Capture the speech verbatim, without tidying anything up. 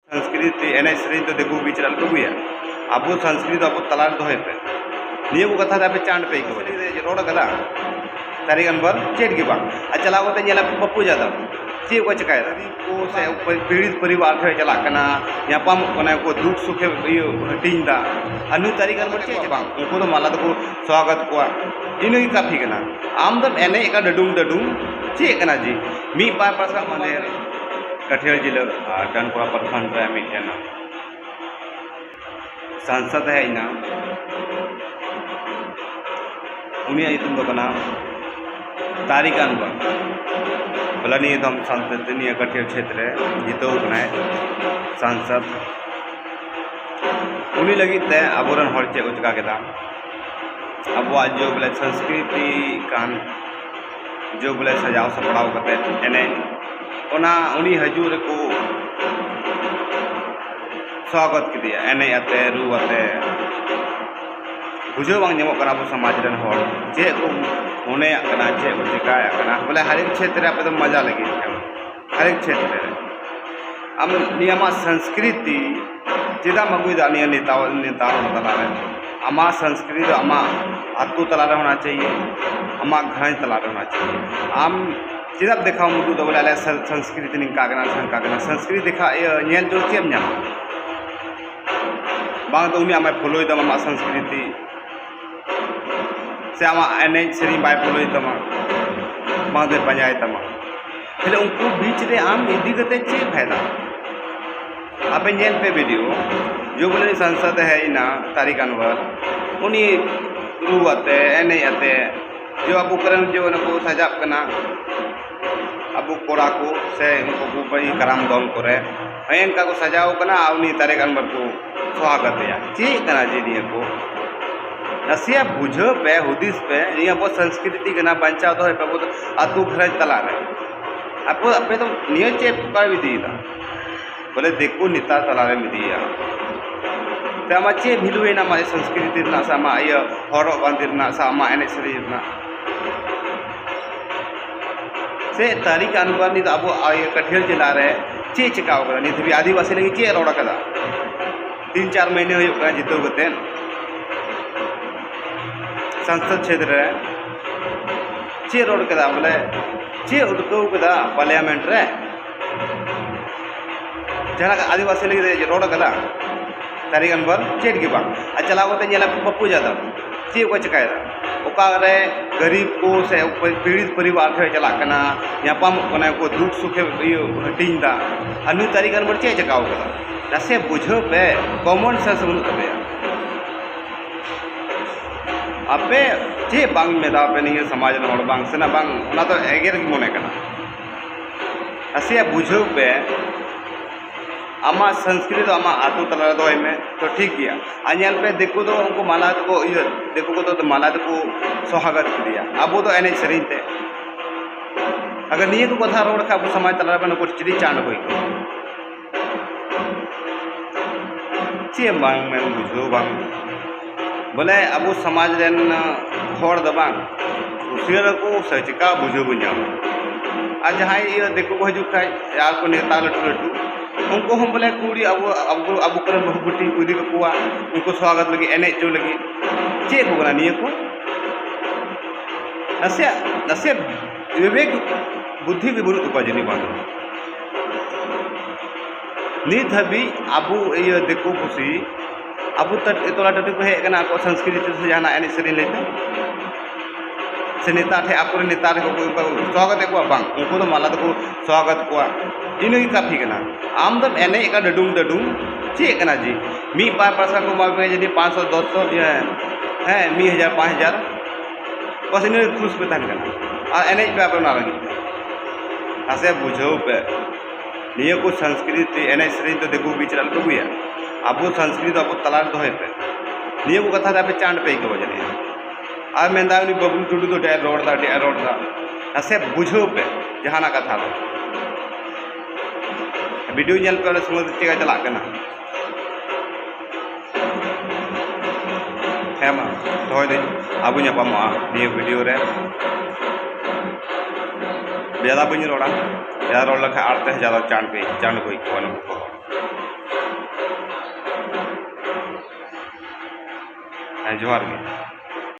ᱥᱚᱝᱥᱠᱨᱤᱛᱤ ᱮᱱᱮᱡ ᱥᱮᱨᱮᱧ ᱫᱚ ᱫᱤᱠᱩ ᱵᱤᱪ ᱨᱮ ᱟᱞᱚᱯᱮ ᱟᱹᱜᱩᱭᱟ᱾ ᱟᱵᱚ ᱥᱚᱝᱥᱠᱨᱤᱛᱤ ᱫᱚ ᱟᱵᱚ ᱛᱟᱞᱟ ᱨᱮ ᱫᱚᱦᱚᱭ ᱯᱮ᱾ ᱱᱤᱭᱟᱹ ᱠᱚ ᱠᱟᱛᱷᱟ ᱫᱚ ᱟᱯᱮ ᱪᱟᱬ ᱯᱮ ᱟᱹᱭᱠᱟᱹᱣᱟ᱾ ᱨᱚᱲ ᱠᱟᱫᱟ ᱛᱟᱨᱤᱠ ᱟᱱᱵᱟᱨ ᱪᱮᱫ ᱜᱮ ᱵᱟᱝ᱾ ᱟᱨ ᱪᱟᱞᱟᱣ ᱠᱟᱛᱮ ᱧᱮᱞᱟ ᱯᱟᱯᱯᱩ ᱡᱟᱫᱚᱵ ᱪᱮᱫ ᱠᱚ ᱪᱮᱠᱟᱭᱮᱫᱟ᱾ ᱠᱚ ᱥᱮ ᱯᱤᱲᱤᱛ ᱯᱚᱨᱤᱵᱟᱨ ᱴᱷᱮᱱ ᱪᱟᱞᱟᱜ ᱠᱟᱱᱟ, ᱧᱟᱯᱟᱢᱚᱜ ᱠᱟᱱᱟ ᱠᱚ, ᱫᱩᱠ ᱥᱩᱠᱷᱮ ᱤᱭᱟᱹ ᱦᱟᱹᱴᱤᱧ ᱫᱟ᱾ ᱟᱨ ᱱᱩᱭ ᱛᱟᱨᱤᱠ ᱟᱱᱵᱟᱨ ᱪᱮᱫ ᱜᱮ ᱵᱟᱝ᱾ ᱩᱱᱠᱩ ᱫᱚ ᱢᱟᱞᱟ ᱛᱮᱠᱚ ᱥᱣᱟᱜᱚᱛ ᱠᱚᱣᱟ, ᱤᱱᱟᱹᱜᱮ ᱠᱟᱯᱷᱤ ᱠᱟᱱᱟ᱾ ᱟᱢ ᱫᱚᱢ ᱮᱱᱮᱡ ᱠᱟᱱ ᱰᱟᱹᱰᱩᱢ ᱰᱟᱹᱰᱩᱢ, ᱪᱮᱫ ᱠᱟᱱᱟ ᱡᱮ ᱢᱤᱫ ᱵᱟᱨ ᱯᱟᱥᱟ ᱢᱟᱱᱮ ᱠᱟᱹᱴᱷᱤᱭᱟᱹᱲ ᱡᱤᱞᱟᱹ ᱟᱨ ᱰᱟᱱᱠᱚᱲᱟ ᱯᱨᱚᱠᱷᱚᱸᱰ ᱨᱮ ᱢᱤᱫᱴᱮᱱ ᱥᱟᱝᱥᱚᱫ ᱮ ᱦᱮᱡ ᱮᱱᱟ᱾ ᱩᱱᱤᱭᱟᱜ ᱧᱩᱛᱩᱢ ᱫᱚ ᱠᱟᱱᱟ ᱛᱟᱨᱤᱠ ᱟᱱᱣᱟᱨ᱾ ᱵᱚᱞᱮ ᱱᱤᱭᱟᱹ ᱫᱚᱢ ᱥᱟᱱᱛᱤᱱᱤᱭᱟᱹ ᱠᱟᱹᱴᱷᱤᱭᱟᱹᱲ ᱠᱷᱮᱛᱨᱮ ᱡᱤᱛᱟᱹᱣ ᱠᱟᱱᱟᱭ ᱥᱟᱝᱥᱚᱫ᱾ ᱩᱱᱤ ᱞᱟᱹᱜᱤᱫ ᱛᱮ ᱟᱵᱚᱨᱮᱱ ᱦᱚᱲ ᱪᱮᱫ ᱠᱚ ᱪᱮᱠᱟ ᱠᱮᱫᱟ? ᱟᱵᱚᱣᱟᱜ ᱡᱮ ᱵᱚᱞᱮ ᱥᱚᱝᱥᱠᱨᱤᱛᱤ ᱠᱟᱱ, ᱡᱮ ᱵᱚᱞᱮ ᱥᱟᱡᱟᱣ ᱥᱟᱯᱲᱟᱣ ᱠᱟᱛᱮ ᱮᱱᱮᱡ, ᱚᱱᱟ ᱩᱱᱤ ᱦᱤᱡᱩᱜ ᱨᱮᱠᱚ ᱥᱣᱟᱜᱚᱛ ᱠᱮᱫᱮᱭᱟ ᱮᱱᱮᱡ ᱟᱛᱮ, ᱨᱩ ᱟᱛᱮ᱾ ᱵᱩᱡᱷᱟᱹᱣ ᱵᱟᱝ ᱧᱟᱢᱚᱜ ᱠᱟᱱᱟ ᱟᱵᱚ ᱥᱚᱢᱟᱡᱽ ᱨᱮᱱ ᱦᱚᱲ ᱪᱮᱫ ᱠᱚ ᱢᱚᱱᱮᱭᱟᱜ ᱠᱟᱱᱟ, ᱪᱮᱫ ᱠᱚ ᱪᱮᱠᱟᱭᱟᱜ ᱠᱟᱱᱟ᱾ ᱵᱚᱞᱮ ᱦᱟᱨᱮᱠ ᱪᱷᱮᱛᱨᱮ ᱟᱯᱮ ᱫᱚ ᱢᱚᱡᱟ ᱞᱟᱹᱜᱤᱫ ᱠᱟᱱᱟ, ᱦᱟᱨᱮᱠ ᱪᱷᱮᱛᱨᱮ ᱨᱮ᱾ ᱟᱢ ᱱᱤᱭᱟᱹ ᱟᱢᱟᱜ ᱥᱚᱝᱥᱠᱨᱤᱛᱤ ᱪᱮᱫᱟᱜ ᱮᱢ ᱟᱹᱜᱩᱭᱮᱫᱟ ᱱᱤᱭᱟᱹ ᱱᱮᱛᱟ, ᱱᱮᱛᱟ ᱦᱚᱲ ᱛᱟᱞᱟᱨᱮ? ᱟᱢᱟᱜ ᱥᱚᱝᱥᱠᱨᱤᱛᱤ ᱫᱚ ᱟᱢᱟᱜ ᱟᱹᱛᱩ ᱛᱟᱞᱟᱨᱮ ᱦᱳᱱᱟ ᱪᱟᱦᱤᱭᱮ, ᱟᱢᱟᱜ ᱜᱷᱟᱨᱚᱸᱡᱽ ᱛᱟᱞᱟᱨᱮ ᱦᱳᱱᱟ ᱪᱟᱦᱤᱭᱮ᱾ ᱟᱢ ᱪᱮᱫᱟᱜ ᱫᱮᱠᱷᱟᱣ ᱩᱫᱩᱜ ᱫᱟ ᱵᱚᱞᱮ ᱟᱞᱮᱭᱟᱜ ᱥᱚᱝ-, ᱥᱚᱝᱥᱠᱨᱤᱛᱤ ᱱᱤᱝᱠᱟ ᱠᱟᱱᱟ, ᱦᱟᱝᱠᱟ ᱠᱟᱱᱟ? ᱥᱚᱝᱥᱠᱨᱤᱛᱤ ᱫᱮᱠᱷᱟ, ᱤᱭᱟᱹ, ᱧᱮᱞ ᱡᱚᱝ ᱪᱮᱫ ᱮᱢ ᱧᱟᱢᱟ? ᱵᱟᱝ ᱫᱚ ᱩᱱᱤ ᱟᱢᱟᱭ ᱯᱷᱳᱞᱳᱭ ᱛᱟᱢᱟ ᱟᱢᱟᱜ ᱥᱚᱝᱥᱠᱨᱤᱛᱤ, ᱥᱮ ᱟᱢᱟᱜ ᱮᱱᱮᱡ ᱥᱮᱨᱮᱧ ᱵᱟᱭ ᱯᱷᱳᱞᱳᱭ ᱛᱟᱢᱟ, ᱵᱟᱝ ᱫᱚᱭ ᱯᱟᱸᱡᱟᱭ ᱛᱟᱢᱟ᱾ ᱛᱟᱦᱞᱮ ᱩᱱᱠᱩ ᱵᱤᱪ ᱨᱮ ᱟᱢ ᱤᱫᱤ ᱠᱟᱛᱮ ᱪᱮᱫ ᱯᱷᱟᱭᱫᱟ? ᱟᱯᱮ ᱧᱮᱞ ᱯᱮ ᱵᱷᱤᱰᱤᱭᱳ, ᱡᱚ ᱵᱚᱞᱮ ᱩᱱᱤ ᱥᱟᱝᱥᱚᱫ ᱮ ᱦᱮᱡ ᱮᱱᱟ, ᱛᱟᱨᱤᱠ ᱟᱱᱣᱟᱨ, ᱩᱱᱤ ᱨᱩ ᱟᱛᱮ, ᱮᱱᱮᱡ ᱟᱛᱮ, ᱡᱚ ᱟᱵᱚ ᱠᱚᱨᱮᱱ ᱡᱮ ᱚᱱᱟ ᱠᱚ ᱥᱟᱡᱟᱜ ᱠᱟᱱᱟ, ᱟᱵᱚ ᱠᱚᱲᱟ ᱠᱚ ᱥᱮ ᱩᱱᱠᱩ ᱠᱚ ᱵᱟᱹᱭ ᱠᱟᱨᱟᱢ ᱫᱚᱞ ᱠᱚᱨᱮ, ᱦᱮᱸ, ᱚᱱᱠᱟ ᱠᱚ ᱥᱟᱡᱟᱣ ᱠᱟᱱᱟ ᱟᱨ ᱩᱱᱤ ᱛᱟᱨᱤᱠ ᱟᱱᱣᱟᱨ ᱠᱚ ᱥᱣᱟᱜᱚᱛᱮᱭᱟ᱾ ᱪᱮᱫ ᱠᱟᱱᱟ ᱡᱮ ᱱᱤᱭᱟᱹ ᱠᱚ? ᱱᱟᱥᱮᱭᱟᱜ ᱵᱩᱡᱷᱟᱹᱣ ᱯᱮ, ᱦᱩᱫᱤᱥ ᱯᱮ, ᱱᱤᱭᱟᱹ ᱟᱵᱚ ᱥᱚᱝᱥᱠᱨᱤᱛᱤ ᱠᱟᱱᱟ, ᱵᱟᱧᱪᱟᱣ ᱫᱚᱦᱚᱭ ᱯᱮ ᱟᱵᱚ ᱫᱚ ᱟᱹᱛᱩ ᱜᱷᱟᱨᱚᱸᱡᱽ ᱛᱟᱞᱟᱨᱮ᱾ ᱟᱯᱮ, ᱟᱯᱮ ᱫᱚ ᱱᱤᱭᱟᱹ ᱪᱮᱫ ᱯᱮ ᱤᱫᱤᱭᱮᱫᱟ? ᱵᱚᱞᱮ ᱫᱤᱠᱩ ᱱᱮᱛᱟ ᱛᱟᱞᱟᱨᱮᱢ ᱤᱫᱤᱭᱮᱭᱟ᱾ ᱛᱮ ᱟᱢᱟᱜ ᱪᱮᱫ ᱵᱷᱮᱞᱩ ᱦᱩᱭᱱᱟ ᱟᱢᱟᱜ ᱥᱚᱝᱥᱠᱨᱤᱛᱤ ᱨᱮᱱᱟᱜ ᱥᱮ ᱟᱢᱟᱜ ᱤᱭᱟᱹ ᱦᱚᱨᱚᱜ ᱵᱟᱸᱫᱮ ᱨᱮᱱᱟᱜ ᱥᱮ ᱟᱢᱟᱜ ᱮᱱᱮᱡ ᱥᱮᱨᱮᱧ ᱨᱮᱱᱟᱜ? ᱥᱮ ᱛᱟᱨᱤᱠ ᱟᱱᱣᱟᱨ ᱱᱤᱛ ᱟᱵᱚ, ᱤᱭᱟᱹ, ᱠᱟᱹᱴᱷᱤᱭᱟᱹᱲ ᱡᱮᱞᱟ ᱨᱮ ᱪᱮᱫ ᱪᱮᱠᱟᱣ ᱠᱟᱫᱟ? ᱱᱤᱛ ᱦᱟᱹᱵᱤᱡ ᱟᱹᱫᱤᱵᱟᱹᱥᱤ ᱞᱟᱹᱜᱤᱫ ᱪᱮᱫ ᱮ ᱨᱚᱲ ᱠᱟᱫᱟ? ᱛᱤᱱ ᱪᱟᱨ ᱢᱟᱹᱦᱱᱟᱹ ᱦᱩᱭᱩᱜ ᱠᱟᱱᱟ ᱡᱤᱛᱟᱹᱣ ᱠᱟᱛᱮ᱾ ᱥᱚᱝᱥᱚᱫ ᱪᱷᱮᱫᱨᱮ ᱨᱮ ᱪᱮᱫ ᱨᱚᱲ ᱠᱟᱫᱟ? ᱵᱚᱞᱮ ᱪᱮᱫ ᱩᱫᱽᱜᱟᱹᱣ ᱠᱟᱫᱟ ᱯᱟᱨᱞᱤᱭᱟᱢᱮᱱᱴ ᱨᱮ? ᱡᱟᱦᱟᱱᱟᱜ ᱟᱹᱫᱤᱵᱟᱹᱥᱤ ᱞᱟᱹᱜᱤᱫ ᱮ ᱨᱚᱲ ᱠᱟᱫᱟ? ᱛᱟᱨᱤᱠ ᱟᱱᱵᱚᱨ ᱪᱮᱫ ᱜᱮ ᱵᱟᱝ᱾ ᱟᱨ ᱪᱟᱞᱟᱣ ᱠᱟᱛᱮ ᱧᱮᱞᱟ ᱯᱟᱯᱯᱩ ᱡᱟᱫᱚᱵ ᱪᱮᱫ ᱠᱚ ᱪᱮᱠᱟᱭᱮᱫᱟ, ᱚᱠᱟᱨᱮ ᱜᱟᱹᱨᱤᱵ ᱠᱚ ᱥᱮ ᱯᱤᱲᱤᱛ ᱯᱚᱨᱤᱵᱟᱨ ᱴᱷᱮᱱ ᱪᱟᱞᱟᱜ ᱠᱟᱱᱟ, ᱧᱟᱯᱟᱢᱚᱜ ᱠᱟᱱᱟ ᱠᱚ, ᱫᱩᱠ ᱥᱩᱠᱷᱮ ᱤᱭᱟᱹ ᱦᱟᱹᱴᱤᱧ ᱮᱫᱟ᱾ ᱟᱨ ᱱᱩᱭ ᱛᱟᱨᱤᱠ ᱟᱱᱵᱚᱨ ᱪᱮᱫ ᱮ ᱪᱮᱠᱟᱣ ᱠᱟᱫᱟ? ᱱᱟᱥᱮ ᱵᱩᱡᱷᱟᱹᱣ ᱯᱮ, ᱠᱚᱢᱚᱱ ᱥᱮᱱᱥ ᱵᱟᱹᱱᱩᱜ ᱛᱟᱯᱮᱭᱟ᱾ ᱟᱯᱮ ᱪᱮᱫ ᱵᱟᱝ ᱢᱮᱫᱟ ᱯᱮ ᱱᱤᱭᱟᱹ ᱥᱚᱢᱟᱡᱽ ᱨᱮᱱ ᱦᱚᱲ ᱵᱟᱝ ᱥᱮᱱᱟ ᱵᱟᱝ, ᱚᱱᱟ ᱫᱚ ᱮᱜᱮᱨ ᱜᱮ ᱢᱚᱱᱮ ᱠᱟᱱᱟ᱾ ᱱᱟᱥᱮᱭᱟᱜ ᱵᱩᱡᱷᱟᱹᱣ ᱯᱮ, ᱟᱢᱟᱜ ᱥᱚᱝᱥᱠᱨᱤᱛ ᱫᱚ ᱟᱢᱟᱜ ᱟᱹᱛᱩ ᱛᱟᱞᱟᱨᱮ ᱫᱚᱦᱚᱭ ᱢᱮ, ᱛᱚ ᱴᱷᱤᱠ ᱜᱮᱭᱟ᱾ ᱟᱨ ᱧᱮᱞ ᱯᱮ, ᱫᱤᱠᱩ ᱫᱚ ᱩᱱᱠᱩ ᱢᱟᱞᱟ ᱛᱮᱠᱚ ᱤᱭᱟᱹ, ᱫᱤᱠᱩ ᱠᱚᱫᱚ ᱢᱟᱞᱟ ᱛᱮᱠᱚ ᱥᱚᱦᱟᱜᱚᱛ ᱠᱮᱫᱮᱭᱟ, ᱟᱵᱚ ᱫᱚ ᱮᱱᱮᱡ ᱥᱮᱨᱮᱧ ᱛᱮ᱾ ᱟᱜᱟᱨ ᱱᱤᱭᱟᱹ ᱠᱚ ᱠᱟᱛᱷᱟ ᱨᱚᱲ ᱠᱷᱟᱱ ᱟᱵᱚ ᱥᱚᱢᱟᱡᱽ ᱛᱟᱞᱟᱨᱮ ᱱᱩᱠᱩ ᱪᱤᱞᱤ ᱪᱟᱸᱰ ᱠᱚ ᱟᱹᱭᱠᱟᱹᱣᱟ? ᱪᱮᱫ ᱵᱟᱝ ᱢᱮᱱ ᱵᱩᱡᱷᱟᱹᱣ ᱵᱟᱝ᱾ ᱵᱚᱞᱮ ᱟᱵᱚ ᱥᱚᱢᱟᱡᱽ ᱨᱮᱱ ᱦᱚᱲ ᱫᱚ ᱵᱟᱝ, ᱠᱩᱥᱤᱭᱟᱜ ᱟᱠᱚ ᱥᱮ ᱪᱮᱠᱟ ᱵᱩᱡᱷᱟᱹᱣ ᱵᱟᱹᱧ ᱧᱟᱢᱟ᱾ ᱟᱨ ᱡᱟᱦᱟᱸᱭ ᱤᱭᱟᱹ ᱫᱤᱠᱩ ᱠᱚ ᱦᱤᱡᱩᱜ ᱠᱷᱟᱡ, ᱟᱨ ᱠᱚ ᱱᱮᱛᱟ ᱞᱟᱹᱴᱩ ᱞᱟᱹᱴᱩ, ᱩᱱᱠᱩ ᱦᱚᱸ ᱵᱚᱞᱮ ᱠᱩᱲᱤ ᱟᱵᱚ, ᱟᱵᱚ, ᱟᱵᱚ ᱠᱚᱨᱮᱱ ᱵᱟᱹᱦᱩ ᱵᱤᱴᱤ ᱠᱚ ᱤᱫᱤ ᱠᱟᱠᱚᱣᱟ, ᱩᱱᱠᱩ ᱥᱣᱟᱜᱚᱛ ᱞᱟᱹᱜᱤᱫ, ᱮᱱᱮᱡ ᱦᱚᱪᱚ ᱞᱟᱹᱜᱤᱫ᱾ ᱪᱮᱫ ᱠᱚ ᱠᱟᱱᱟ ᱱᱤᱭᱟᱹ ᱠᱚ? ᱱᱟᱥᱮᱭᱟᱜ, ᱱᱟᱥᱮᱭᱟᱜ ᱵᱤᱵᱮᱠ ᱵᱩᱫᱽᱫᱷᱤ ᱜᱮ ᱵᱟᱹᱱᱩᱜ ᱛᱟᱠᱚᱣᱟ ᱡᱟᱹᱱᱤᱡ ᱵᱟᱝ᱾ ᱱᱤᱛ ᱦᱟᱹᱵᱤᱡ ᱟᱵᱚ ᱤᱭᱟᱹ ᱫᱤᱠᱩ ᱯᱩᱥᱤ ᱟᱵᱚ ᱛᱟ-, ᱴᱚᱞᱟ ᱴᱟᱺᱰᱤ ᱠᱚ ᱦᱮᱡ ᱟᱠᱟᱱᱟ ᱟᱠᱚᱣᱟᱜ ᱥᱚᱝᱥᱠᱨᱤᱛᱤ ᱥᱮ ᱡᱟᱦᱟᱱᱟᱜ ᱮᱱᱮᱡ ᱥᱮᱨᱮᱧ ᱞᱟᱹᱭᱛᱮ, ᱥᱮ ᱱᱮᱛᱟ ᱴᱷᱮᱡ ᱟᱠᱚᱨᱮᱱ ᱱᱮᱛᱟ ᱴᱷᱮᱡ ᱠᱚ ᱚᱱᱠᱟ ᱠᱚ ᱥᱣᱟᱜᱚᱛ ᱮᱫ ᱠᱚᱣᱟ? ᱵᱟᱝ, ᱩᱱᱠᱩ ᱫᱚ ᱢᱟᱞᱟ ᱛᱮᱠᱚ ᱥᱣᱟᱜᱚᱛ ᱠᱚᱣᱟ᱾ ᱤᱱᱟᱹᱜᱮ ᱠᱟᱯᱷᱤ ᱠᱟᱱᱟ᱾ ᱟᱢ ᱫᱚᱢ ᱮᱱᱮᱡ ᱠᱟᱱ ᱰᱟᱹᱰᱩᱢ ᱰᱟᱹᱰᱩᱢ, ᱪᱮᱫ ᱠᱟᱱᱟ ᱡᱮ ᱢᱤᱫ ᱵᱟᱨ ᱯᱚᱭᱥᱟ ᱠᱚ ᱮᱢᱟ ᱯᱮ ᱡᱩᱫᱤ ᱯᱟᱸᱪᱥᱚ, ᱫᱚᱥ ᱥᱚ, ᱤᱭᱟᱹ, ᱦᱮᱸ, ᱢᱤᱫ ᱦᱟᱡᱟᱨ, ᱯᱟᱸᱪ ᱦᱟᱡᱟᱨ, ᱵᱟᱥ ᱤᱱᱟᱹ ᱠᱷᱩᱥ ᱯᱮ ᱛᱟᱦᱮᱱ ᱠᱟᱱᱟ᱾ ᱟᱨ ᱮᱱᱮᱡ ᱯᱮ ᱟᱯᱮ ᱚᱱᱟ ᱞᱟᱹᱜᱤᱫ ᱛᱮ᱾ ᱱᱟᱥᱮ ᱵᱩᱡᱷᱟᱹᱣ ᱯᱮ, ᱱᱤᱭᱟᱹ ᱠᱚ ᱥᱚᱝᱥᱠᱨᱤᱛᱤ ᱮᱱᱮᱡ ᱥᱮᱨᱮᱧ ᱫᱚ ᱫᱤᱠᱩ ᱵᱤᱪ ᱨᱮ ᱟᱞᱚ ᱯᱮ ᱟᱹᱜᱩᱭᱟ᱾ ᱟᱵᱚ ᱥᱚᱝᱥᱠᱨᱤᱛᱤ ᱫᱚ ᱟᱵᱚ ᱛᱟᱞᱟ ᱨᱮ ᱫᱚᱦᱚᱭ ᱯᱮ᱾ ᱱᱤᱭᱟᱹ ᱠᱚ ᱠᱟᱛᱷᱟ ᱫᱚ ᱟᱯᱮ ᱪᱟᱸᱰ ᱯᱮ ᱟᱹᱭᱠᱟᱹᱣᱟ ᱡᱟᱹᱱᱤᱡ᱾ ᱟᱨ ᱢᱮᱱᱫᱟ ᱩᱱᱤ ᱵᱟᱹᱵᱞᱩ ᱴᱩᱰᱩ ᱫᱚ ᱟᱹᱰᱤ ᱟᱸᱴ ᱨᱚᱲ ᱫᱟ, ᱟᱹᱰᱤ ᱟᱸᱴ ᱨᱚᱲ ᱫᱟ᱾ ᱱᱟᱥᱮ ᱵᱩᱡᱷᱟᱹᱣ ᱯᱮ ᱡᱟᱦᱟᱱᱟᱜ ᱠᱟᱛᱷᱟ ᱫᱚ᱾ ᱵᱷᱤᱰᱤᱭᱳ ᱧᱮᱞ ᱯᱮ, ᱚᱸᱰᱮ ᱥᱚᱢᱚᱭ ᱫᱚ ᱪᱮᱠᱟ ᱪᱟᱞᱟᱜ ᱠᱟᱱᱟ᱾ ᱦᱮᱸ ᱢᱟ, ᱫᱚᱦᱚᱭ ᱫᱟᱹᱧ, ᱟᱵᱚ ᱧᱟᱯᱟᱢᱚᱜᱼᱟ ᱱᱤᱭᱟᱹ ᱵᱷᱤᱰᱤᱭᱳ ᱨᱮ᱾ ᱡᱟᱫᱟ ᱵᱟᱹᱧ ᱨᱚᱲᱟ, ᱡᱟᱫᱟ ᱨᱚᱲ ᱞᱮᱠᱷᱟᱱ ᱟᱨ ᱛᱮ ᱡᱟᱫᱟ ᱪᱟᱬ ᱠᱚ ᱪᱟᱬ ᱠᱚ ᱟᱹᱭᱠᱟᱹᱣᱟ ᱱᱩᱠᱩ ᱠᱚ᱾ ᱦᱮᱸ, ᱡᱚᱦᱟᱨ ᱜᱮ᱾